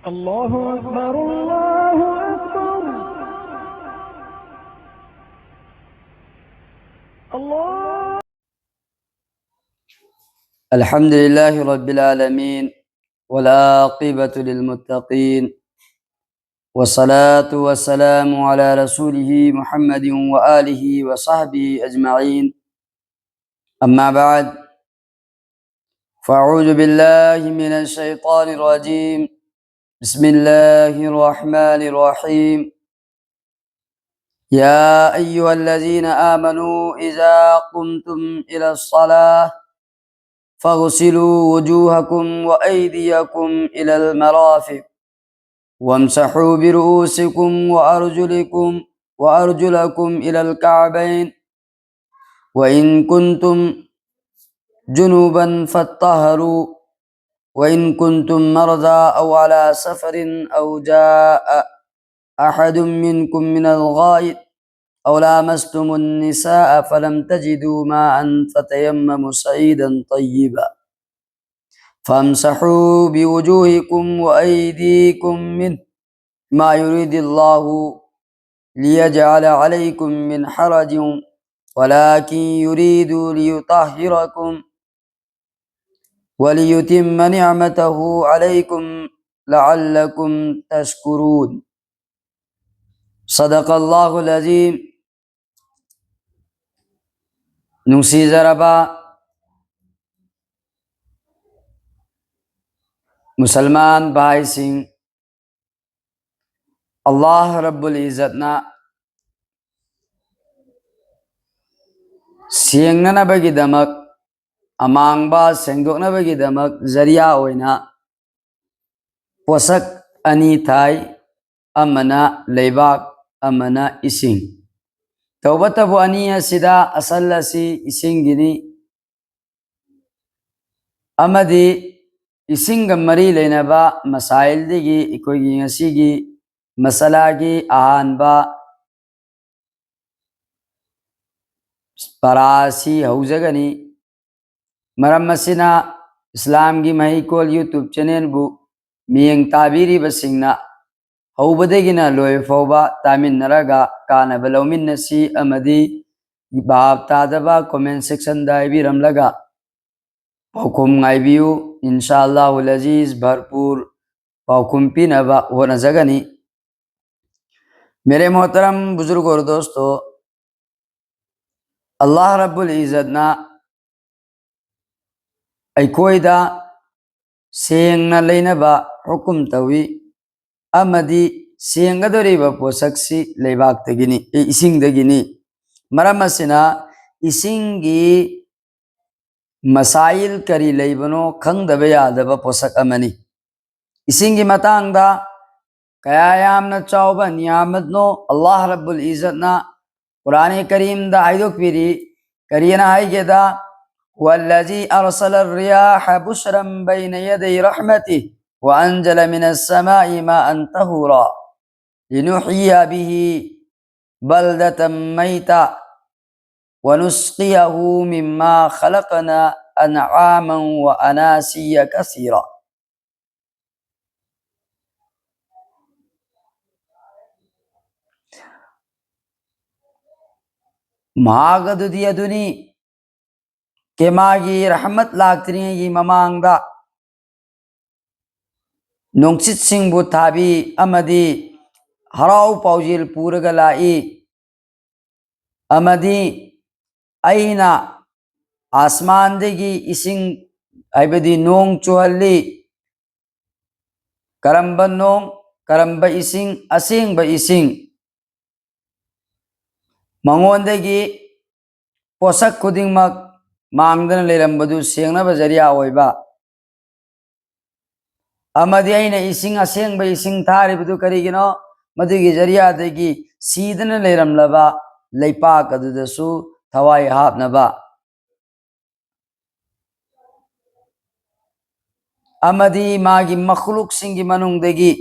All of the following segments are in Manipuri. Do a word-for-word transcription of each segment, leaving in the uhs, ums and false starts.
الله أكبر، الله أكبر. الله. الحمد لله رب العالمين، والعاقبة للمتقين، والصلاة والسلام على رسوله محمد وآله وصحبه أجمعين. أما بعد، فأعوذ بالله من الشيطان الرجيم. بسم الله الرحمن الرحيم. يا أيها الذين آمنوا إذا قمتم إلى الصلاة فاغسلوا وجوهكم وأيديكم إلى المرافق وامسحوا برؤوسكم وأرجلكم، وأرجلكم إلى الكعبين، وإن كنتم جنبا فاطهروا، وإن كنتم مرضى أو على سفر أو جاء أحد منكم من الغائط أو لامستم النساء فلم تجدوا ماء فتيمموا صعيدا طيبا فامسحوا بوجوهكم وأيديكم منه، ما يريد الله ليجعل عليكم من حرج، ولكن يريد ليطهركم وليتم نعمته عليكم لعلكم تشكرون. صدق الله العظيم. ꯅꯨꯡꯁꯤꯖꯔꯕ ꯃꯨꯁꯜꯃꯥꯟ ꯚꯥꯏꯁꯤꯡ, ꯑꯜꯂꯥꯍ ꯔꯕꯨꯜ ꯏꯖꯠꯅ ꯁꯦꯡꯅꯅꯕꯒꯤꯗꯃꯛ, ꯑꯃꯥꯡꯕ ꯁꯦꯡꯗꯣꯛꯅꯕꯒꯤꯗꯃꯛ ꯖꯔꯤꯌꯥ ꯑꯣꯏꯅ ꯄꯣꯠꯁꯛ ꯑꯅꯤ ꯊꯥꯏ, ꯑꯃꯅ ꯂꯩꯕꯥꯛ, ꯑꯃꯅ ꯏꯁꯤꯡ꯫ ꯇꯧꯕꯇꯕꯨ ꯑꯅꯤ ꯑꯁꯤꯗ ꯑꯁꯜ ꯑꯁꯤ ꯏꯁꯤꯡꯒꯤꯅꯤ, ꯑꯃꯗꯤ ꯏꯁꯤꯡꯒ ꯃꯔꯤ ꯂꯩꯅꯕ ꯃꯁꯥꯏꯜꯗꯒꯤ ꯑꯩꯈꯣꯏꯒꯤ ꯉꯁꯤꯒꯤ ꯃꯁꯥꯂꯥꯒꯤ ꯑꯍꯥꯟꯕ ꯄꯔꯥ ꯑꯁꯤ ꯍꯧꯖꯒꯅꯤ꯫ ꯃꯔꯝ ꯑꯁꯤꯅ ꯏꯁꯂꯥꯝꯒꯤ ꯃꯍꯩꯀꯣꯜ YouTube channelꯕꯨ ꯃꯤꯠꯌꯦꯡ ꯇꯥꯕꯤꯔꯤꯕꯁꯤꯡꯅ ꯍꯧꯕꯗꯒꯤꯅ ꯂꯣꯏꯕ ꯐꯥꯎꯕ ꯇꯥꯃꯤꯟꯅꯔꯒ ꯀꯥꯟꯅꯕ ꯂꯧꯃꯤꯟꯅꯁꯤ ꯑꯃꯗꯤ ꯚꯥꯞ ꯇꯥꯗꯕ comment sectionꯗ ꯍꯥꯏꯕꯤꯔꯝꯂꯒ ꯄꯥꯎꯈꯨꯝ ꯉꯥꯏꯕꯤꯌꯨ꯫ ꯏꯟꯁꯥ ꯑꯜꯂꯥꯍꯨꯜ ꯑꯖꯤꯖ ꯚꯔꯄꯨꯔ ꯄꯥꯎꯈꯨꯝ ꯄꯤꯅꯕ ꯍꯣꯠꯅꯖꯒꯅꯤ꯫ मेरे मोहतरम बुजुर्ग और दोस्तों, अल्लाह रब्बुल इज़्ज़तना ꯑꯩꯈꯣꯏꯗ ꯁꯦꯡꯅ ꯂꯩꯅꯕ ꯍꯨꯀꯨꯝ ꯇꯧꯏ ꯑꯃꯗꯤ ꯁꯦꯡꯒꯗꯧꯔꯤꯕ ꯄꯣꯠꯁꯛꯁꯤ ꯂꯩꯕꯥꯛꯇꯒꯤꯅꯤ, ꯏꯁꯤꯡꯗꯒꯤꯅꯤ꯫ ꯃꯔꯝ ꯑꯁꯤꯅ ꯏꯁꯤꯡꯒꯤ ꯃꯁꯥꯏꯜ ꯀꯔꯤ ꯂꯩꯕꯅꯣ ꯈꯪꯗꯕ ꯌꯥꯗꯕ ꯄꯣꯠꯁꯛ ꯑꯃꯅꯤ꯫ ꯏꯁꯤꯡꯒꯤ ꯃꯇꯥꯡꯗ ꯀꯌꯥ ꯌꯥꯝꯅ ꯆꯥꯎꯕ ꯅꯤꯌꯥꯃꯠꯅꯣ ꯑꯜꯂꯥꯍ ꯔꯕꯨꯜ ꯏꯖꯠꯅ ꯀꯨꯔꯥꯟ ꯀꯔꯤꯝꯗ ꯍꯥꯏꯗꯣꯛꯄꯤꯔꯤ꯫ ꯀꯔꯤꯅ ꯍꯥꯏꯒꯦꯗ, "هو الذي أرسل الرياح بشرا بين يدي رحمته وأنزل من السماء ماء طهورا لنحيي به بلدة ميتا ونسقيه مما خلقنا أنعاما وأناسيا كثيرا." ꯃꯍꯥꯛ ꯑꯗꯨꯗꯤ ꯑꯗꯨꯅꯤ, ꯀꯦ ꯃꯥꯒꯤ ꯔꯍꯃꯠ ꯂꯥꯛꯇ꯭ꯔꯤꯉꯩꯒꯤ ꯃꯃꯥꯡꯗ ꯅꯨꯡꯁꯤꯠꯁꯤꯡꯕꯨ ꯊꯥꯕꯤ ꯑꯃꯗꯤ ꯍꯔꯥꯎ ꯄꯥꯎꯖꯦꯜ ꯄꯨꯔꯒ ꯂꯥꯛꯏ꯫ ꯑꯃꯗꯤ ꯑꯩꯅ ꯑꯥꯁꯃꯥꯟꯗꯒꯤ ꯏꯁꯤꯡ, ꯍꯥꯏꯕꯗꯤ ꯅꯣꯡ ꯆꯨꯍꯜꯂꯤ꯫ ꯀꯔꯝꯕ ꯅꯣꯡ, ꯀꯔꯝꯕ ꯏꯁꯤꯡ? ꯑꯁꯦꯡꯕ ꯏꯁꯤꯡ꯫ ꯃꯉꯣꯟꯗꯒꯤ ꯄꯣꯠꯁꯛ ꯈꯨꯗꯤꯡꯃꯛ ꯃꯥꯡꯗꯅ ꯂꯩꯔꯝꯕꯗꯨ ꯁꯦꯡꯅꯕ ꯖꯔꯤꯌꯥ ꯑꯣꯏꯕ꯫ ꯑꯃꯗꯤ ꯑꯩꯅ ꯏꯁꯤꯡ, ꯑꯁꯦꯡꯕ ꯏꯁꯤꯡ ꯊꯥꯔꯤꯕꯗꯨ ꯀꯔꯤꯒꯤꯅꯣ? ꯃꯗꯨꯒꯤ ꯖꯔꯤꯌꯥꯗꯒꯤ ꯁꯤꯗꯅ ꯂꯩꯔꯝꯂꯕ ꯂꯩꯄꯥꯛ ꯑꯗꯨꯗꯁꯨ ꯊꯋꯥꯏ ꯍꯥꯞꯅꯕ꯫ ꯑꯃꯗꯤ ꯃꯥꯒꯤ ꯃꯈꯂꯨꯛꯁꯤꯡꯒꯤ ꯃꯅꯨꯡꯗꯒꯤ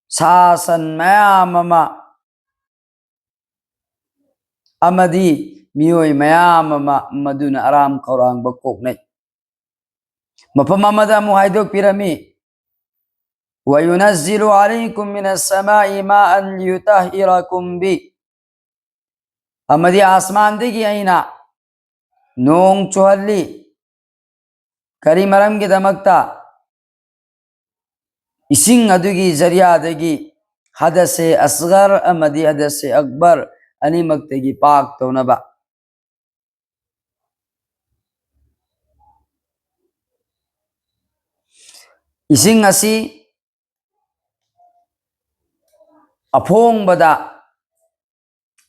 ꯁꯥ ꯁꯟ ꯃꯌꯥꯝ ꯑꯃ ꯑꯃꯗꯤ ꯃꯤꯑꯣꯏ ꯃꯌꯥꯝ ꯑꯃ, ꯃꯗꯨꯅ ꯑꯔꯥꯝ ꯈꯧꯔꯥꯡꯕ ꯀꯣꯛꯅꯩ꯫ ꯃꯐꯝ ꯑꯃꯗ ꯑꯃꯨꯛ ꯍꯥꯏꯗꯣꯛꯄꯤꯔꯝꯃꯤ, وينزل عليكم من السماء ماء ليطهركم به. ꯑꯃꯗꯤ ꯑꯥꯁꯃꯥꯟꯗꯒꯤ ꯑꯩꯅ ꯅꯣꯡ ꯆꯨꯍꯜꯂꯤ꯫ ꯀꯔꯤ ꯃꯔꯝꯒꯤꯗꯃꯛꯇ? ꯏꯁꯤꯡ ꯑꯗꯨꯒꯤ ꯖꯔꯤꯌꯥꯗꯒꯤ ꯍꯗꯁꯦ ꯑꯁꯒꯔ ꯑꯃꯗꯤ ꯍꯗꯁꯦ ꯑꯛꯕꯔ ꯑꯅꯤꯃꯛꯇꯒꯤ ꯄꯥꯛ ꯇꯧꯅꯕ꯫ ꯏꯁꯤꯡ ꯑꯁꯤ ꯑꯐꯣꯡꯕꯗ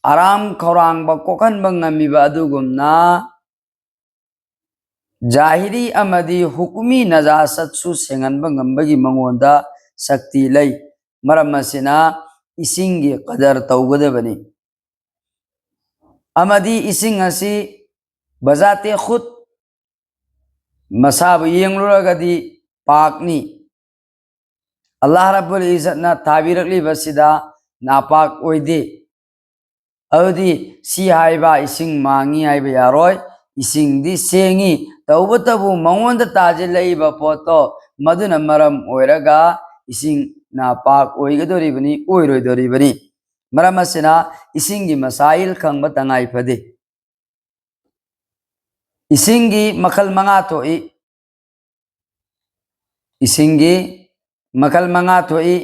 ꯑꯔꯥꯝ ꯈꯧꯔꯥꯡꯕ ꯀꯣꯛꯍꯟꯕ ꯉꯝꯃꯤꯕ ꯑꯗꯨꯒꯨꯝꯅ, ꯖꯥꯍꯤꯔꯤ ꯑꯃꯗꯤ ꯍꯨꯀꯨꯃꯤ ꯅꯖꯥꯁꯠꯁꯨ ꯁꯦꯡꯍꯟꯕ ꯉꯝꯕꯒꯤ ꯃꯉꯣꯟꯗ ꯁꯛꯇꯤ ꯂꯩ꯫ ꯃꯔꯝ ꯑꯁꯤꯅ ꯏꯁꯤꯡꯒꯤ ꯀꯗꯔ ꯇꯧꯒꯗꯕꯅꯤ꯫ ꯑꯃꯗꯤ ꯏꯁꯤꯡ ꯑꯁꯤ ꯕꯖꯥꯇꯦ ꯈꯨꯠ, ꯃꯁꯥꯕꯨ ꯌꯦꯡꯂꯨꯔꯒꯗꯤ ꯄꯥꯛꯅꯤ꯫ ꯑꯜꯂꯥꯍ ꯔꯕꯨꯜ ꯏꯖꯠꯅ ꯊꯥꯕꯤꯔꯛꯂꯤꯕꯁꯤꯗ ꯅꯥꯄꯥꯛ ꯑꯣꯏꯗꯦ꯫ ꯑꯗꯨꯗꯤ ꯁꯤ ꯍꯥꯏꯕ ꯏꯁꯤꯡ ꯃꯥꯡꯉꯤ ꯍꯥꯏꯕ ꯌꯥꯔꯣꯏ꯫ ꯏꯁꯤꯡꯗꯤ ꯁꯦꯡꯉꯤ, ꯇꯧꯕꯇꯕꯨ ꯃꯉꯣꯟꯗ ꯇꯥꯁꯤꯜꯂꯛꯏꯕ ꯄꯣꯠꯇꯣ ꯃꯗꯨꯅ ꯃꯔꯝ ꯑꯣꯏꯔꯒ ꯏꯁꯤꯡ ꯅꯥꯄꯥꯛ ꯑꯣꯏꯒꯗꯣꯔꯤꯕꯅꯤ, ꯑꯣꯏꯔꯣꯏꯗꯣꯔꯤꯕꯅꯤ꯫ ꯃꯔꯝ ꯑꯁꯤꯅ ꯏꯁꯤꯡꯒꯤ ꯃꯁꯥꯏꯜ ꯈꯪꯕ ꯇꯉꯥꯏ ꯐꯗꯦ꯫ ꯏꯁꯤꯡꯒꯤ ꯃꯈꯜ ꯃꯉꯥ ꯊꯣꯛꯏ꯫ ꯏꯁꯤꯡꯒꯤ ꯃꯈꯜ ꯃꯉꯥ ꯊꯣꯛꯏ꯫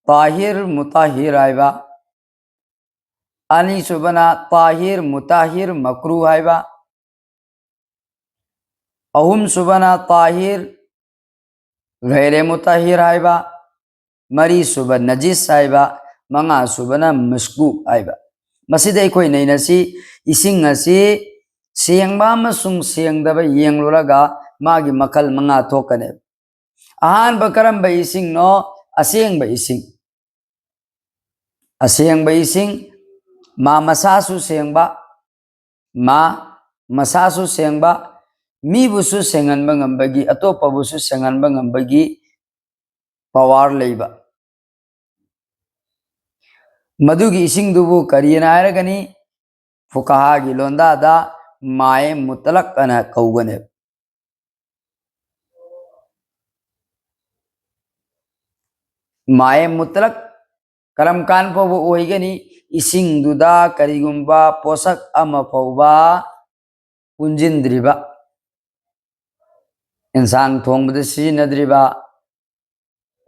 ꯇꯥꯍꯤꯔ ꯃꯨꯇꯥꯍꯤꯔ ꯍꯥꯏꯕ, ꯑꯅꯤꯁꯨꯕꯅ ꯇꯥꯍꯤꯔ ꯃꯨꯇꯥꯍꯤꯔ ꯃꯀ꯭ꯔꯨ ꯍꯥꯏꯕ, ꯑꯍꯨꯝꯁꯨꯕꯅ ꯇꯥꯍꯤꯔ ꯒꯩꯔꯦ ꯃꯨꯇꯥꯍꯤꯔ ꯍꯥꯏꯕ, ꯃꯔꯤꯁꯨꯕ ꯅꯖꯤꯁ ꯍꯥꯏꯕ, ꯃꯉꯥꯁꯨꯕꯅ ꯃꯁꯀꯨ ꯍꯥꯏꯕ꯫ ꯃꯁꯤꯗ ꯑꯩꯈꯣꯏ ꯅꯩꯅꯁꯤ, ꯏꯁꯤꯡ ꯑꯁꯤ ꯁꯦꯡꯕ ꯑꯃꯁꯨꯡ ꯁꯦꯡꯗꯕ ꯌꯦꯡꯂꯨꯔꯒ ꯃꯥꯒꯤ ꯃꯈꯜ ꯃꯉꯥ ꯊꯣꯛꯀꯅꯦꯕ꯫ ꯑꯍꯥꯟꯕ ꯀꯔꯝꯕ ꯏꯁꯤꯡꯅꯣ? ꯑꯁꯦꯡꯕ ꯏꯁꯤꯡ꯫ ꯑꯁꯦꯡꯕ ꯏꯁꯤꯡ, ꯃꯥ ꯃꯁꯥꯁꯨ ꯁꯦꯡꯕ, ꯃꯥ ꯃꯁꯥꯁꯨ ꯁꯦꯡꯕ, ꯃꯤꯕꯨꯁꯨ ꯁꯦꯡꯍꯟꯕ ꯉꯝꯕꯒꯤ, ꯑꯇꯣꯞꯄꯕꯨꯁꯨ ꯁꯦꯡꯍꯟꯕ ꯉꯝꯕꯒꯤ ꯄꯋꯥꯔ ꯂꯩꯕ꯫ ꯃꯗꯨꯒꯤ ꯏꯁꯤꯡꯗꯨꯕꯨ ꯀꯔꯤꯅ ꯍꯥꯏꯔꯒꯅꯤ? ꯐꯨꯀꯥꯍꯥꯒꯤ ꯂꯣꯟꯗꯥꯗ ꯃꯥꯏ ꯃꯨꯇꯂꯛ ꯑꯅ ꯀꯧꯒꯅꯦꯕ꯫ ꯃꯥꯌꯦ ꯃꯨꯇꯂꯛ ꯀꯔꯝ ꯀꯥꯟ ꯐꯥꯎꯕ ꯑꯣꯏꯒꯅꯤ? ꯏꯁꯤꯡꯗꯨꯗ ꯀꯔꯤꯒꯨꯝꯕ ꯄꯣꯠꯁꯛ ꯑꯃ ꯐꯥꯎꯕ ꯄꯨꯟꯁꯤꯟꯗ꯭ꯔꯤꯕ, ꯑꯦꯟꯁꯥꯡ ꯊꯣꯡꯕꯗ ꯁꯤꯖꯤꯟꯅꯗ꯭ꯔꯤꯕ,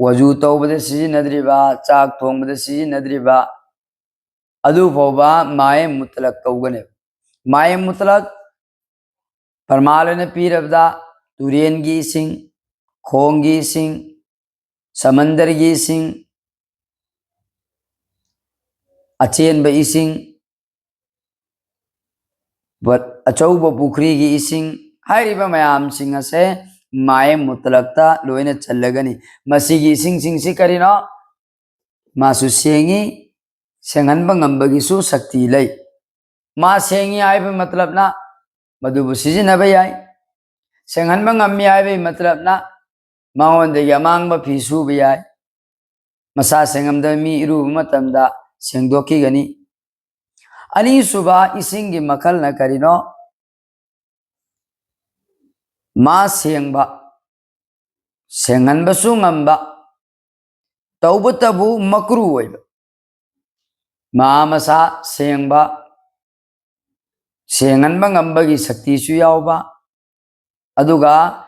ꯋꯖꯨ ꯇꯧꯕꯗ ꯁꯤꯖꯤꯟꯅꯗ꯭ꯔꯤꯕ, ꯆꯥꯛ ꯊꯣꯡꯕꯗ ꯁꯤꯖꯤꯟꯅꯗ꯭ꯔꯤꯕ, ꯑꯗꯨ ꯐꯥꯎꯕ ꯃꯥꯌꯦ ꯃꯨꯇꯂꯛ ꯀꯧꯒꯅꯦꯕ꯫ ꯃꯥꯌꯦ ꯃꯨꯇꯂꯛ ꯄ꯭ꯔꯃꯥꯟ ꯑꯣꯏꯅ ꯄꯤꯔꯕꯗ ꯇꯨꯔꯦꯟꯒꯤ ꯏꯁꯤꯡ, ꯈꯣꯡꯒꯤ ꯏꯁꯤꯡ, ꯁꯃꯟꯗꯔꯒꯤ ꯏꯁꯤꯡ, ꯑꯆꯦꯟꯕ ꯏꯁꯤꯡ, ꯕꯠ-, ꯑꯆꯧꯕ ꯄꯨꯈ꯭ꯔꯤꯒꯤ ꯏꯁꯤꯡ, ꯍꯥꯏꯔꯤꯕ ꯃꯌꯥꯝꯁꯤꯡ ꯑꯁꯦ ꯃꯥꯌꯦ ꯃꯨꯇꯂꯛꯇ ꯂꯣꯏꯅ ꯆꯜꯂꯒꯅꯤ꯫ ꯃꯁꯤꯒꯤ ꯏꯁꯤꯡꯁꯤꯡꯁꯤ ꯀꯔꯤꯅꯣ? ꯃꯥꯁꯨ ꯁꯦꯡꯉꯤ, ꯁꯦꯡꯍꯟꯕ ꯉꯝꯕꯒꯤꯁꯨ ꯁꯛꯇꯤ ꯂꯩ꯫ ꯃꯥ ꯁꯦꯡꯉꯤ ꯍꯥꯏꯕ ꯃꯇꯂꯕꯅ ꯃꯗꯨꯕꯨ ꯁꯤꯖꯤꯟꯅꯕ ꯌꯥꯏ꯫ ꯁꯦꯡꯍꯟꯕ ꯉꯝꯃꯤ ꯍꯥꯏꯕꯒꯤ ꯃꯇꯂꯕꯅ ꯃꯉꯣꯟꯗꯒꯤ ꯑꯃꯥꯡꯕ ꯐꯤ ꯁꯨꯕ ꯌꯥꯏ꯫ ꯃꯁꯥ ꯁꯦꯡꯉꯝꯗꯕ ꯃꯤ ꯏꯔꯨꯕ ꯃꯇꯝꯗ ꯁꯦꯡꯗꯣꯛꯈꯤꯒꯅꯤ꯫ ꯑꯅꯤꯁꯨꯕ ꯏꯁꯤꯡꯒꯤ ꯃꯈꯜꯅ ꯀꯔꯤꯅꯣ? ꯃꯥ ꯁꯦꯡꯕ, ꯁꯦꯡꯍꯟꯕꯁꯨ ꯉꯝꯕ, ꯇꯧꯕꯇꯕꯨ ꯃꯀ꯭ꯔꯨ ꯑꯣꯏꯕ꯫ ꯃꯥ ꯃꯁꯥ ꯁꯦꯡꯕ, ꯁꯦꯡꯍꯟꯕ ꯉꯝꯕꯒꯤ ꯁꯛꯇꯤꯁꯨ ꯌꯥꯎꯕ, ꯑꯗꯨꯒ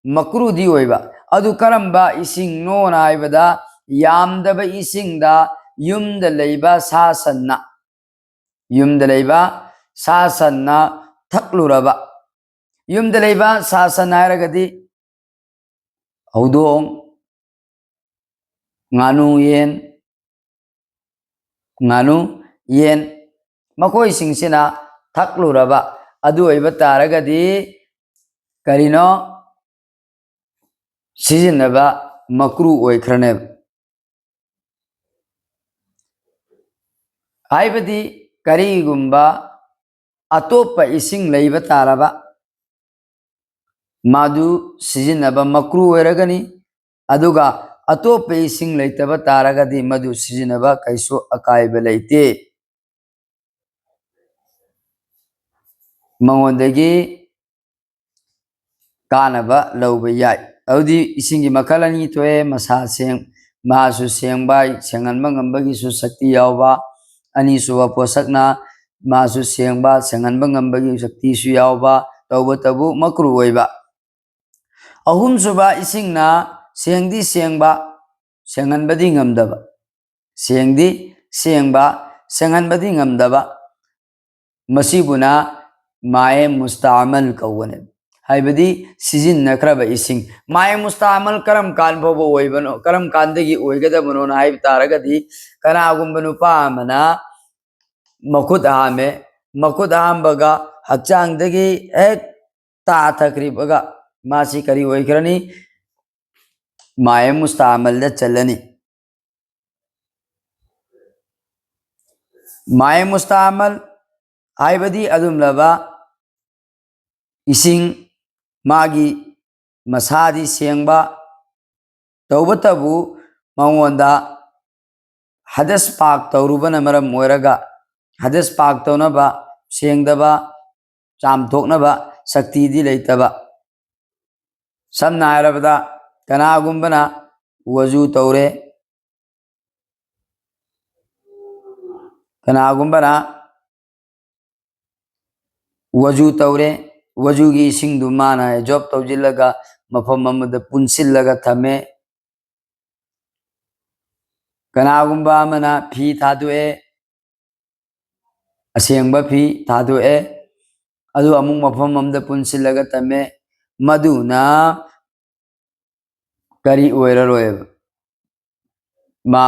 ꯃꯀ꯭ꯔꯨꯗꯤ ꯑꯣꯏꯕ꯫ ꯑꯗꯨ ꯀꯔꯝꯕ ꯏꯁꯤꯡꯅꯣꯅ ꯍꯥꯏꯕꯗ, ꯌꯥꯝꯗꯕ ꯏꯁꯤꯡꯗ ꯌꯨꯝꯗ ꯂꯩꯕ ꯁꯥ ꯁꯟꯅ, ꯌꯨꯝꯗ ꯂꯩꯕ ꯁꯥ ꯁꯟꯅ ꯊꯛꯂꯨꯔꯕ, ꯌꯨꯝꯗ ꯂꯩꯕ ꯁꯥ ꯁꯟ ꯍꯥꯏꯔꯒꯗꯤ ꯍꯧꯗꯣꯡ, ꯉꯥꯅꯨ, ꯌꯦꯟ, ꯉꯥꯅꯨ, ꯌꯦꯟ, ꯃꯈꯣꯏꯁꯤꯡꯁꯤꯅ ꯊꯛꯂꯨꯔꯕ, ꯑꯗꯨ ꯑꯣꯏꯕ ꯇꯥꯔꯒꯗꯤ ꯀꯔꯤꯅꯣ? ꯁꯤꯖꯤꯟꯅꯕ ꯃꯀ꯭ꯔꯨ ꯑꯣꯏꯈ꯭ꯔꯅꯦꯕ꯫ ꯍꯥꯏꯕꯗꯤ ꯀꯔꯤꯒꯨꯝꯕ ꯑꯇꯣꯞꯄ ꯏꯁꯤꯡ ꯂꯩꯕ ꯇꯥꯔꯕ, ꯃꯗꯨ ꯁꯤꯖꯤꯟꯅꯕ ꯃꯀ꯭ꯔꯨ ꯑꯣꯏꯔꯒꯅꯤ꯫ ꯑꯗꯨꯒ ꯑꯇꯣꯞꯄ ꯏꯁꯤꯡ ꯂꯩꯇꯕ ꯇꯥꯔꯒꯗꯤ ꯃꯗꯨ ꯁꯤꯖꯤꯟꯅꯕ ꯀꯩꯁꯨ ꯑꯀꯥꯏꯕ ꯂꯩꯇꯦ꯫ ꯃꯉꯣꯟꯗꯒꯤ ꯀꯥꯟꯅꯕ ꯂꯧꯕ ꯌꯥꯏ꯫ ꯑꯗꯨꯗꯤ ꯏꯁꯤꯡꯒꯤ ꯃꯈꯜ ꯑꯅꯤ ꯊꯣꯛꯑꯦ, ꯃꯁꯥ ꯁꯦꯡ-, ꯃꯥꯁꯨ ꯁꯦꯡꯕ, ꯁꯦꯡꯍꯟꯕ ꯉꯝꯕꯒꯤꯁꯨ ꯁꯛꯇꯤ ꯌꯥꯎꯕ꯫ ꯑꯅꯤꯁꯨꯕ ꯄꯣꯠꯁꯛꯅ ꯃꯥꯁꯨ ꯁꯦꯡꯕ, ꯁꯦꯡꯍꯟꯕ ꯉꯝꯕꯒꯤ ꯁꯛꯇꯤꯁꯨ ꯌꯥꯎꯕ, ꯇꯧꯕꯇꯕꯨ ꯃꯀ꯭ꯔꯨ ꯑꯣꯏꯕ꯫ ꯑꯍꯨꯝꯁꯨꯕ ꯏꯁꯤꯡꯅ ꯁꯦꯡꯗꯤ ꯁꯦꯡꯕ, ꯁꯦꯡꯍꯟꯕꯗꯤ ꯉꯝꯗꯕ꯫ ꯁꯦꯡꯗꯤ ꯁꯦꯡꯕ, ꯁꯦꯡꯍꯟꯕꯗꯤ ꯉꯝꯗꯕ꯫ ꯃꯁꯤꯕꯨꯅ ꯃꯥꯏ ꯃꯨꯁꯇꯥꯃꯜ ꯀꯧꯕꯅꯦ꯫ ꯍꯥꯏꯕꯗꯤ ꯁꯤꯖꯤꯟꯅꯈ꯭ꯔꯕ ꯏꯁꯤꯡ꯫ ꯃꯥꯏ ꯃꯨꯁꯇꯥꯃꯜ ꯀꯔꯝ ꯀꯥꯟ ꯐꯥꯎꯕ ꯑꯣꯏꯕꯅꯣ, ꯀꯔꯝ ꯀꯥꯟꯗꯒꯤ ꯑꯣꯏꯒꯗꯕꯅꯣꯅ ꯍꯥꯏꯕ ꯇꯥꯔꯒꯗꯤ, ꯀꯅꯥꯒꯨꯝꯕ ꯅꯨꯄꯥ ꯑꯃꯅ ꯃꯈꯨꯠ ꯍꯥꯝꯃꯦ, ꯃꯈꯨꯠ ꯍꯥꯝꯕꯒ ꯍꯛꯆꯥꯡꯗꯒꯤ ꯍꯦꯛ ꯇꯥꯊꯈ꯭ꯔꯤꯕꯒ ꯃꯥꯁꯤ ꯀꯔꯤ ꯑꯣꯏꯈ꯭ꯔꯅꯤ? ꯃꯥꯏ ꯃꯨꯁꯇꯥꯃꯜꯗ ꯆꯜꯂꯅꯤ꯫ ꯃꯥꯏ ꯃꯨꯁꯇꯥꯃꯜ ꯍꯥꯏꯕꯗꯤ ꯑꯗꯨꯝꯂꯕ ꯏꯁꯤꯡ, ꯃꯥꯒꯤ ꯃꯁꯥꯗꯤ ꯁꯦꯡꯕ, ꯇꯧꯕꯇꯕꯨ ꯃꯉꯣꯟꯗ ꯍꯗꯁ ꯄꯥꯛ ꯇꯧꯔꯨꯕꯅ ꯃꯔꯝ ꯑꯣꯏꯔꯒ, ꯍꯗꯁ ꯄꯥꯛ ꯇꯧꯅꯕ, ꯁꯦꯡꯗꯕ, ꯆꯥꯝꯊꯣꯛꯅꯕ ꯁꯛꯇꯤꯗꯤ ꯂꯩꯇꯕ꯫ ꯁꯝꯅ ꯍꯥꯏꯔꯕꯗ, ꯀꯅꯥꯒꯨꯝꯕꯅ ꯋꯖꯨ ꯇꯧꯔꯦ, ꯀꯅꯥꯒꯨꯝꯕꯅ ꯋꯖꯨ ꯇꯧꯔꯦ, ꯋꯖꯨꯒꯤ ꯏꯁꯤꯡꯗꯨ ꯃꯥꯅ ꯖꯣꯕ ꯇꯧꯁꯤꯜꯂꯒ ꯃꯐꯝ ꯑꯃꯗ ꯄꯨꯟꯁꯤꯜꯂꯒ ꯊꯝꯃꯦ꯫ ꯀꯅꯥꯒꯨꯝꯕ ꯑꯃꯅ ꯐꯤ ꯊꯥꯗꯣꯛꯑꯦ, ꯑꯁꯦꯡꯕ ꯐꯤ ꯊꯥꯗꯣꯛꯑꯦ, ꯑꯗꯨ ꯑꯃꯨꯛ ꯃꯐꯝ ꯑꯃꯗ ꯄꯨꯟꯁꯤꯜꯂꯒ ꯊꯝꯃꯦ, ꯃꯗꯨꯅ ꯀꯔꯤ ꯑꯣꯏꯔꯔꯣꯏꯕ? ꯃꯥ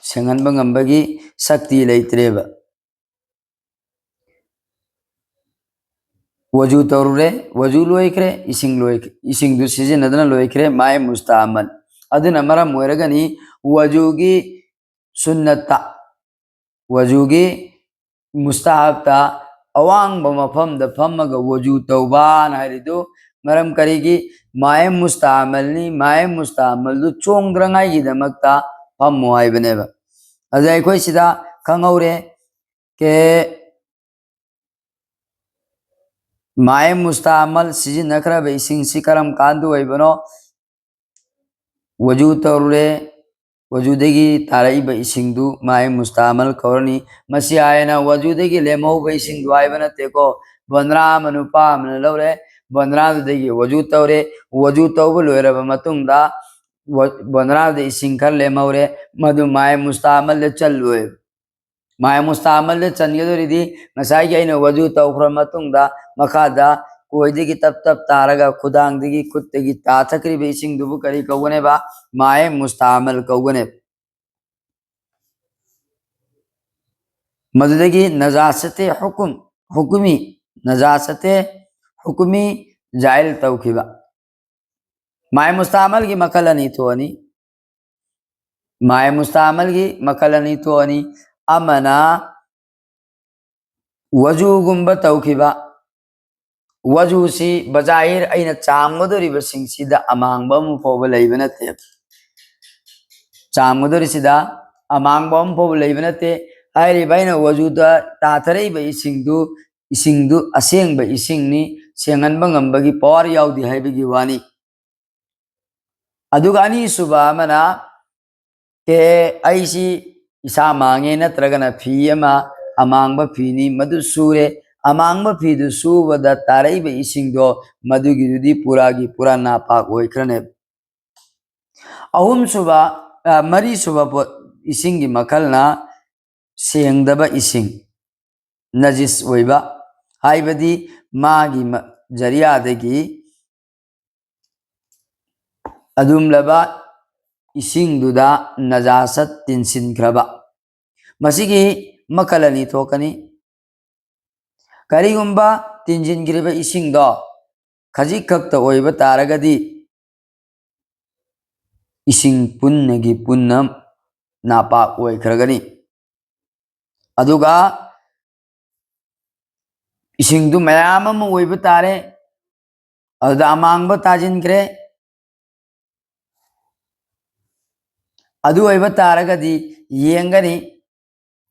ꯁꯦꯡꯍꯟꯕ ꯉꯝꯕꯒꯤ ꯁꯛꯇꯤ ꯂꯩꯇ꯭ꯔꯦꯕ꯫ ꯋꯖꯨ ꯇꯧꯔꯨꯔꯦ, ꯋꯖꯨ ꯂꯣꯏꯈ꯭ꯔꯦ, ꯏꯁꯤꯡ ꯂꯣꯏꯈ꯭ꯔꯦ, ꯏꯁꯤꯡꯗꯨ ꯁꯤꯖꯤꯟꯅꯗꯅ ꯂꯣꯏꯈ꯭ꯔꯦ, ꯃꯥꯏ ꯃꯨꯁꯇꯥꯃꯜ꯫ ꯑꯗꯨꯅ ꯃꯔꯝ ꯑꯣꯏꯔꯒꯅꯤ ꯋꯖꯨꯒꯤ ꯁꯨꯟꯅꯠꯇ, ꯋꯖꯨꯒꯤ ꯃꯨꯁꯇꯥꯍꯕꯇ ꯑꯋꯥꯡꯕ ꯃꯐꯝꯗ ꯐꯝꯃꯒ ꯋꯖꯨ ꯇꯧꯕꯅ ꯍꯥꯏꯔꯤꯗꯨ꯫ ꯃꯔꯝ ꯀꯔꯤꯒꯤ? ꯃꯥꯏ ꯃꯨꯁꯇꯥꯃꯜꯅꯤ, ꯃꯥꯏ ꯃꯨꯁꯇꯥꯃꯜꯗꯨ ꯆꯣꯡꯗ꯭ꯔꯉꯥꯏꯒꯤꯗꯃꯛꯇ ꯐꯝꯃꯨ ꯍꯥꯏꯕꯅꯦꯕ꯫ ꯑꯗꯨ ꯑꯩꯈꯣꯏ ꯁꯤꯗ ꯈꯪꯍꯧꯔꯦ ꯀꯦ ꯃꯥꯏ ꯃꯨꯁꯇꯥꯃꯜ ꯁꯤꯖꯤꯟꯅꯈ꯭ꯔꯕ ꯏꯁꯤꯡꯁꯤ ꯀꯔꯝ ꯀꯥꯟꯗ ꯑꯣꯏꯕꯅꯣ? ꯋꯖꯨ ꯇꯧꯔꯨꯔꯦ, ꯋꯖꯨꯗꯒꯤ ꯇꯥꯔꯛꯏꯕ ꯏꯁꯤꯡꯗꯨ ꯃꯥꯏ ꯃꯨꯁꯇꯥꯃꯜ ꯀꯧꯔꯅꯤ꯫ ꯃꯁꯤ ꯍꯥꯏꯅ ꯋꯖꯨꯗꯒꯤ ꯂꯦꯝꯍꯧꯕ ꯏꯁꯤꯡꯗꯨ ꯍꯥꯏꯕ ꯅꯠꯇꯦꯀꯣ꯫ ꯕꯣꯟꯗ꯭ꯔꯥ ꯑꯃ ꯅꯨꯄꯥ ꯑꯃꯅ ꯂꯧꯔꯦ, ꯕꯣꯟꯗ꯭ꯔꯥꯗꯨꯗꯒꯤ ꯋꯖꯨ ꯇꯧꯔꯦ꯫ ꯋꯖꯨ ꯇꯧꯕ ꯂꯣꯏꯔꯕ ꯃꯇꯨꯡꯗ ꯕꯣꯟꯗ꯭ꯔꯥꯗ ꯏꯁꯤꯡ ꯈꯔ ꯂꯦꯝꯍꯧꯔꯦ, ꯃꯗꯨ ꯃꯥꯏ ꯃꯨꯁꯇꯥꯃꯜꯗ ꯆꯜꯂꯣꯏ꯫ ꯃꯥꯏ ꯃꯨꯁꯇꯥꯃꯜꯗ ꯆꯟꯒꯗꯧꯔꯤꯗꯤ ꯉꯁꯥꯏꯒꯤ ꯑꯩꯅ ꯋꯖꯨ ꯇꯧꯈ꯭ꯔ ꯃꯇꯨꯡꯗ ꯃꯈꯥꯗ ꯀꯣꯏꯗꯒꯤ ꯇꯞ ꯇꯞ ꯇꯥꯔꯒ ꯈꯨꯗꯥꯡꯗꯒꯤ ꯈꯨꯠꯇꯒꯤ ꯇꯥꯊꯈ꯭ꯔꯤꯕ ꯏꯁꯤꯡꯗꯨꯕꯨ ꯀꯔꯤ ꯀꯧꯒꯅꯦꯕ? ꯃꯥꯏ ꯃꯨꯁꯇꯥꯃꯜ ꯀꯧꯒꯅꯦꯕ꯫ ꯃꯗꯨꯗꯒꯤ ꯅꯖꯥꯁꯠꯇꯦ ꯍꯨꯀꯨꯝ ꯍꯨꯀꯨꯃꯤ ꯅꯖꯥꯁꯠꯇꯦ ꯍꯨꯀꯨꯃꯤ ꯖꯥꯏꯜ ꯇꯧꯈꯤꯕ꯫ ꯃꯥꯏ ꯃꯨꯁꯇꯥꯃꯜꯒꯤ ꯃꯈꯜ ꯑꯅꯤ ꯊꯣꯛꯑꯅꯤ꯫ ꯃꯥꯏ ꯃꯨꯁꯇꯥꯃꯜꯒꯤ ꯃꯈꯜ ꯑꯅꯤ ꯊꯣꯛꯑꯅꯤ꯫ ꯑꯃꯅ ꯋꯖꯨꯒꯨꯝꯕ ꯇꯧꯈꯤꯕ꯫ ꯋꯖꯨꯁꯤ ꯕꯖꯥꯍꯤꯔ ꯑꯩꯅ ꯆꯥꯝꯒꯗꯧꯔꯤꯕꯁꯤꯡꯁꯤꯗ ꯑꯃꯥꯡꯕ ꯑꯃ ꯐꯥꯎꯕ ꯂꯩꯕ ꯅꯠꯇꯦ꯫ ꯆꯥꯝꯒꯗꯧꯔꯤꯁꯤꯗ ꯑꯃꯥꯡꯕ ꯑꯃ ꯐꯥꯎꯕ ꯂꯩꯕ ꯅꯠꯇꯦ꯫ ꯍꯥꯏꯔꯤꯕ ꯑꯩꯅ ꯋꯖꯨꯗ ꯇꯥꯊꯔꯛꯏꯕ ꯏꯁꯤꯡꯗꯨ, ꯏꯁꯤꯡꯗꯨ ꯑꯁꯦꯡꯕ ꯏꯁꯤꯡꯅꯤ, ꯁꯦꯡꯍꯟꯕ ꯉꯝꯕꯒꯤ ꯄꯋꯥꯔ ꯌꯥꯎꯗꯦ ꯍꯥꯏꯕꯒꯤ ꯋꯥꯅꯤ꯫ ꯑꯗꯨꯒ ꯑꯅꯤꯁꯨꯕ ꯑꯃꯅ, ꯑꯦ, ꯑꯩꯁꯤ ꯏꯁꯥ ꯃꯥꯡꯉꯦ, ꯅꯠꯇ꯭ꯔꯒꯅ ꯐꯤ ꯑꯃ ꯑꯃꯥꯡꯕ ꯐꯤꯅꯤ, ꯃꯗꯨ ꯁꯨꯔꯦ꯫ ꯑꯃꯥꯡꯕ ꯐꯤꯗꯨ ꯁꯨꯕꯗ ꯇꯥꯔꯛꯏꯕ ꯏꯁꯤꯡꯗꯣ ꯃꯗꯨꯒꯤꯗꯨꯗꯤ ꯄꯨꯔꯥꯒꯤ ꯄꯨꯔꯥ ꯅꯥꯄꯥꯛ ꯑꯣꯏꯈ꯭ꯔꯅꯦꯕ꯫ ꯑꯍꯨꯝꯁꯨꯕ, ꯑ, ꯃꯔꯤꯁꯨꯕ ꯄꯣꯠ, ꯏꯁꯤꯡꯒꯤ ꯃꯈꯜꯅ ꯁꯦꯡꯗꯕ ꯏꯁꯤꯡ, ꯅꯖꯤꯁ ꯑꯣꯏꯕ, ꯍꯥꯏꯕꯗꯤ ꯃꯥꯒꯤ ꯃ-, ꯖꯔꯤꯌꯥꯗꯒꯤ ꯑꯗꯨꯝꯂꯕ ꯏꯁꯤꯡꯗꯨꯗ ꯅꯖꯥꯁꯠ ꯇꯤꯟꯁꯤꯟꯈ꯭ꯔꯕ꯫ ꯃꯁꯤꯒꯤ ꯃꯈꯜ ꯑꯅꯤ ꯊꯣꯛꯀꯅꯤ꯫ ꯀꯔꯤꯒꯨꯝꯕ ꯇꯤꯟꯁꯤꯟꯈ꯭ꯔꯤꯕ ꯏꯁꯤꯡꯗꯣ ꯈꯖꯤꯛ ꯈꯛꯇ ꯑꯣꯏꯕ ꯇꯥꯔꯒꯗꯤ, ꯏꯁꯤꯡ ꯄꯨꯟꯅꯒꯤ ꯄꯨꯟꯅ ꯅꯥꯄꯥꯛ ꯑꯣꯏꯈ꯭ꯔꯒꯅꯤ꯫ ꯑꯗꯨꯒ ꯏꯁꯤꯡꯗꯨ ꯃꯌꯥꯝ ꯑꯃ ꯑꯣꯏꯕ ꯇꯥꯔꯦ, ꯑꯗꯨꯗ ꯑꯃꯥꯡꯕ ꯇꯥꯁꯤꯟꯈ꯭ꯔꯦ꯫ ꯑꯗꯨ ꯑꯣꯏꯕ ꯇꯥꯔꯒꯗꯤ ꯌꯦꯡꯒꯅꯤ,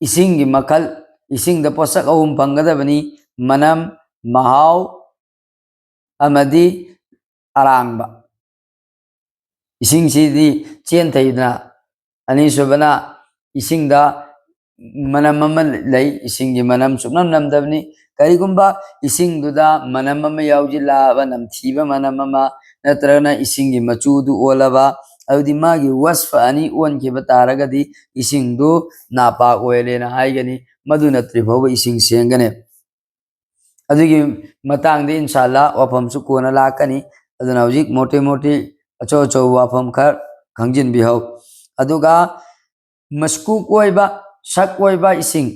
ꯏꯁꯤꯡꯒꯤ ꯃꯈꯜ, ꯏꯁꯤꯡꯗ ꯄꯣꯠꯁꯛ ꯑꯍꯨꯝ ꯐꯪꯒꯗꯕꯅꯤ: ꯃꯅꯝ, ꯃꯍꯥꯎ ꯑꯃꯗꯤ ꯑꯔꯥꯡꯕ꯫ ꯏꯁꯤꯡꯁꯤꯗꯤ ꯆꯦꯟꯊꯩꯗꯅ ꯑꯅꯤꯁꯨꯕꯅ, ꯏꯁꯤꯡꯗ ꯃꯅꯝ ꯑꯃ ꯂꯩ, ꯏꯁꯤꯡꯒꯤ ꯃꯅꯝ ꯁꯨꯛꯅꯝ ꯅꯝꯗꯕꯅꯤ꯫ ꯀꯔꯤꯒꯨꯝꯕ ꯏꯁꯤꯡꯗꯨꯗ ꯃꯅꯝ ꯑꯃ ꯌꯥꯎꯁꯤꯜꯂꯛꯑꯕ, ꯅꯝꯊꯤꯕ ꯃꯅꯝ ꯑꯃ, ꯅꯠꯇ꯭ꯔꯒꯅ ꯏꯁꯤꯡꯒꯤ ꯃꯆꯨꯗꯨ ꯑꯣꯜꯂꯕ, ꯑꯗꯨꯗꯤ ꯃꯥꯒꯤ ꯋꯁꯐ ꯑꯅꯤ ꯑꯣꯟꯈꯤꯕ ꯇꯥꯔꯒꯗꯤ ꯏꯁꯤꯡꯗꯨ ꯅꯥꯄꯥꯛ ꯑꯣꯏꯔꯦꯅ ꯍꯥꯏꯒꯅꯤ꯫ ꯃꯗꯨ ꯅꯠꯇ꯭ꯔꯤ ꯐꯥꯎꯕ ꯏꯁꯤꯡ ꯁꯦꯡꯒꯅꯤ꯫ ꯑꯗꯨꯒꯤ ꯃꯇꯥꯡꯗ ꯏꯟꯁꯥꯜꯂꯥ ꯋꯥꯐꯝꯁꯨ ꯀꯣꯟꯅ ꯂꯥꯛꯀꯅꯤ꯫ ꯑꯗꯨꯅ ꯍꯧꯖꯤꯛ ꯃꯣꯇꯦ ꯃꯣꯇꯦ ꯑꯆꯧ ꯑꯆꯧꯕ ꯋꯥꯐꯝ ꯈꯔ ꯈꯪꯖꯤꯟꯕꯤꯍꯧ꯫ ꯑꯗꯨꯒ ꯃꯁꯀꯨꯛ ꯑꯣꯏꯕ, ꯁꯛ ꯑꯣꯏꯕ ꯏꯁꯤꯡ,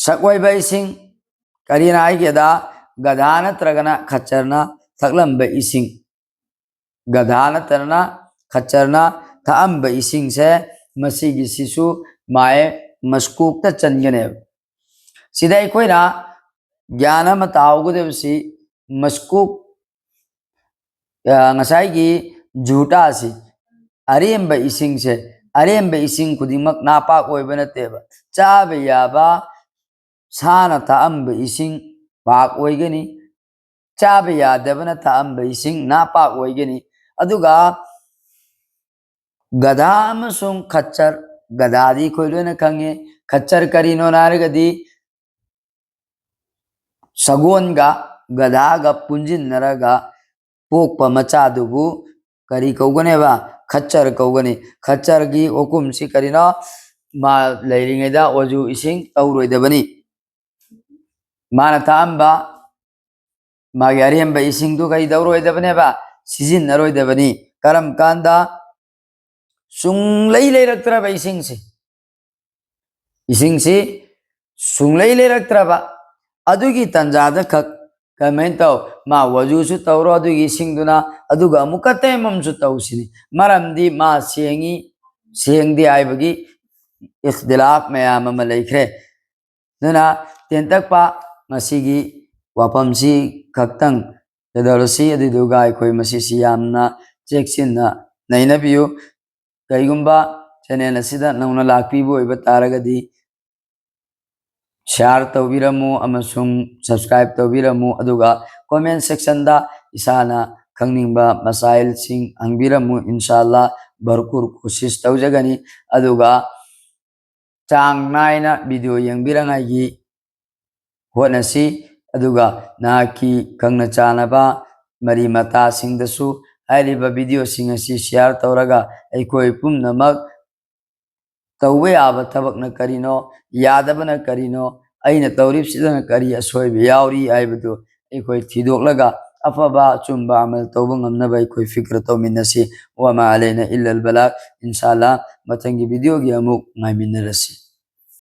ꯁꯛ ꯑꯣꯏꯕ ꯏꯁꯤꯡ ꯀꯔꯤꯅ ꯍꯥꯏꯒꯦꯗ, ꯒꯙꯥ ꯅꯠꯇ꯭ꯔꯒꯅ ꯈꯆꯔꯅ ꯊꯛꯂꯝꯕ ꯏꯁꯤꯡ, ꯒꯙꯥ ꯅꯠꯇ꯭ꯔꯒꯅ ꯈꯆꯔꯅ ꯊꯛꯑꯝꯕ ꯏꯁꯤꯡꯁꯦ, ꯃꯁꯤꯒꯤꯁꯤꯁꯨ ꯃꯥꯏ ꯃꯁꯀꯨꯛꯇ ꯆꯟꯒꯅꯦꯕ꯫ ꯁꯤꯗ ꯑꯩꯈꯣꯏꯅ ꯒ꯭ꯌꯥꯟ ꯑꯃ ꯇꯥꯍꯧꯒꯗꯕꯁꯤ, ꯃꯁꯀꯨꯛ, ꯑ, ꯉꯁꯥꯏꯒꯤ ꯖꯨꯇꯥꯁꯤ, ꯑꯔꯦꯝꯕ ꯏꯁꯤꯡꯁꯦ, ꯑꯔꯦꯝꯕ ꯏꯁꯤꯡ ꯈꯨꯗꯤꯡꯃꯛ ꯅꯥꯄꯥꯛ ꯑꯣꯏꯕ ꯅꯠꯇꯦꯕ꯫ ꯆꯥꯕ ꯌꯥꯕ ꯁꯥꯅ ꯊꯛꯑꯝꯕ ꯏꯁꯤꯡ ꯄꯥꯛ ꯑꯣꯏꯒꯅꯤ, ꯆꯥꯕ ꯌꯥꯗꯕꯅ ꯊꯛꯑꯝꯕ ꯏꯁꯤꯡ ꯅꯥꯄꯥꯛ ꯑꯣꯏꯒꯅꯤ꯫ ꯑꯗꯨꯒ ꯒꯙꯥ ꯑꯃꯁꯨꯡ ꯈꯆꯔ, ꯒꯙꯥꯗꯤ ꯑꯩꯈꯣꯏ ꯂꯣꯏꯅ ꯈꯪꯉꯦ꯫ ꯈꯆꯔ ꯀꯔꯤꯅꯣꯅ ꯍꯥꯏꯔꯒꯗꯤ ꯁꯒꯣꯜꯒ ꯒꯙꯥꯒ ꯄꯨꯟꯁꯤꯟꯅꯔꯒ ꯄꯣꯛꯄ ꯃꯆꯥꯗꯨꯕꯨ ꯀꯔꯤ ꯀꯧꯒꯅꯦꯕ? ꯈꯆꯔ ꯀꯧꯒꯅꯤ꯫ ꯈꯆꯔꯒꯤ ꯍꯨꯀꯨꯝꯁꯤ ꯀꯔꯤꯅꯣ? ꯃꯥ ꯂꯩꯔꯤꯉꯩꯗ ꯋꯖꯨ ꯏꯁꯤꯡ ꯇꯧꯔꯣꯏꯗꯕꯅꯤ꯫ ꯃꯥꯅ ꯊꯛꯑꯝꯕ ꯃꯥꯒꯤ ꯑꯔꯦꯝꯕ ꯏꯁꯤꯡꯗꯨ ꯀꯩꯗꯧꯔꯣꯏꯗꯕꯅꯦꯕ? ꯁꯤꯖꯤꯟꯅꯔꯣꯏꯗꯕꯅꯤ꯫ ꯀꯔꯝ ꯀꯥꯟꯗ? ꯁꯨꯡꯂꯩ ꯂꯩꯔꯛꯇ꯭ꯔꯕ ꯏꯁꯤꯡꯁꯤ, ꯏꯁꯤꯡꯁꯤ ꯁꯨꯡꯂꯩ ꯂꯩꯔꯛꯇ꯭ꯔꯕ ꯑꯗꯨꯒꯤ ꯇꯥꯟꯖꯥꯗ ꯈꯛ ꯀꯃꯥꯏꯅ ꯇꯧ? ꯃꯥ ꯋꯖꯨꯁꯨ ꯇꯧꯔꯣ ꯑꯗꯨꯒꯤ ꯏꯁꯤꯡꯗꯨꯅ, ꯑꯗꯨꯒ ꯑꯃꯨꯛꯀ ꯇꯌꯝꯃꯨꯝꯁꯨ ꯇꯧꯁꯤꯅꯤ꯫ ꯃꯔꯝꯗꯤ ꯃꯥ ꯁꯦꯡꯉꯤ, ꯁꯦꯡꯗꯦ ꯍꯥꯏꯕꯒꯤ ꯏꯈꯇꯤꯂꯥꯐ ꯃꯌꯥꯝ ꯑꯃ ꯂꯩꯈ꯭ꯔꯦ꯫ ꯑꯗꯨꯅ ꯇꯦꯟꯇꯛꯄ ꯉꯁꯤꯒꯤ ꯋꯥꯐꯝꯁꯤ ꯈꯛꯇꯪ ꯀꯩꯗꯧꯔꯁꯤ, ꯑꯗꯨꯗꯨꯒ ꯑꯩꯈꯣꯏ ꯃꯁꯤꯁꯤ ꯌꯥꯝꯅ ꯆꯦꯛꯁꯤꯟꯅ ꯅꯩꯅꯕꯤꯌꯨ꯫ ꯀꯔꯤꯒꯨꯝꯕ ꯆꯦꯅꯦꯜ ꯑꯁꯤꯗ ꯅꯧꯅ ꯂꯥꯛꯄꯤꯕ ꯑꯣꯏꯕ ꯇꯥꯔꯒꯗꯤ, ꯁꯤꯌꯥꯔ ꯇꯧꯕꯤꯔꯝꯃꯨ ꯑꯃꯁꯨꯡ ꯁꯕꯁꯀ꯭ꯔꯥꯏꯕ ꯇꯧꯕꯤꯔꯝꯃꯨ, ꯑꯗꯨꯒ ꯀꯣꯃꯦꯟ ꯁꯦꯛꯁꯟꯗ ꯏꯁꯥꯅ ꯈꯪꯅꯤꯡꯕ ꯃꯁꯥꯏꯜꯁꯤꯡ ꯍꯪꯕꯤꯔꯝꯃꯨ꯫ ꯏꯟꯁꯥ ꯑꯜꯂꯥ, ꯚꯔꯄꯨꯔ ꯀꯣꯁꯤꯁ ꯇꯧꯖꯒꯅꯤ꯫ ꯑꯗꯨꯒ ꯆꯥꯡ ꯅꯥꯏꯅ ꯚꯤꯗꯤꯑꯣ ꯌꯦꯡꯕꯤꯔꯉꯥꯏꯒꯤ ꯍꯣꯠꯅꯁꯤ꯫ ꯑꯗꯨꯒ ꯅꯍꯥꯛꯀꯤ ꯈꯪꯅ ꯆꯥꯟꯅꯕ ꯃꯔꯤ ꯃꯇꯥꯁꯤꯡꯗꯁꯨ ꯍꯥꯏꯔꯤꯕ ꯚꯤꯗꯤꯑꯣꯁꯤꯡ ꯑꯁꯤ ꯁꯤꯌꯥꯔ ꯇꯧꯔꯒ ꯑꯩꯈꯣꯏ ꯄꯨꯝꯅꯃꯛ ꯇꯧꯕ ꯌꯥꯕ ꯊꯕꯛꯅ ꯀꯔꯤꯅꯣ, ꯌꯥꯗꯕꯅ ꯀꯔꯤꯅꯣ, ꯑꯩꯅ ꯇꯧꯔꯤꯕꯁꯤꯗꯅ ꯀꯔꯤ ꯑꯁꯣꯏꯕ ꯌꯥꯎꯔꯤ ꯍꯥꯏꯕꯗꯨ ꯑꯩꯈꯣꯏ ꯊꯤꯗꯣꯛꯂꯒ ꯑꯐꯕ ꯑꯆꯨꯝꯕ ꯑꯃꯜ ꯇꯧꯕ ꯉꯝꯅꯕ ꯑꯩꯈꯣꯏ ꯐꯤꯀ꯭ꯔ ꯇꯧꯃꯤꯟꯅꯁꯤ꯫ ꯋꯃꯥ ꯑꯂꯩꯅ ꯏꯜꯂꯜ ꯕꯂꯥꯒ꯫ ꯏꯟꯁꯥ ꯑꯜꯂꯥ, ꯃꯊꯪꯒꯤ ꯚꯤꯗꯤꯑꯣꯒꯤ ꯑꯃꯨꯛ ꯉꯥꯏꯃꯤꯟꯅꯔꯁꯤ꯫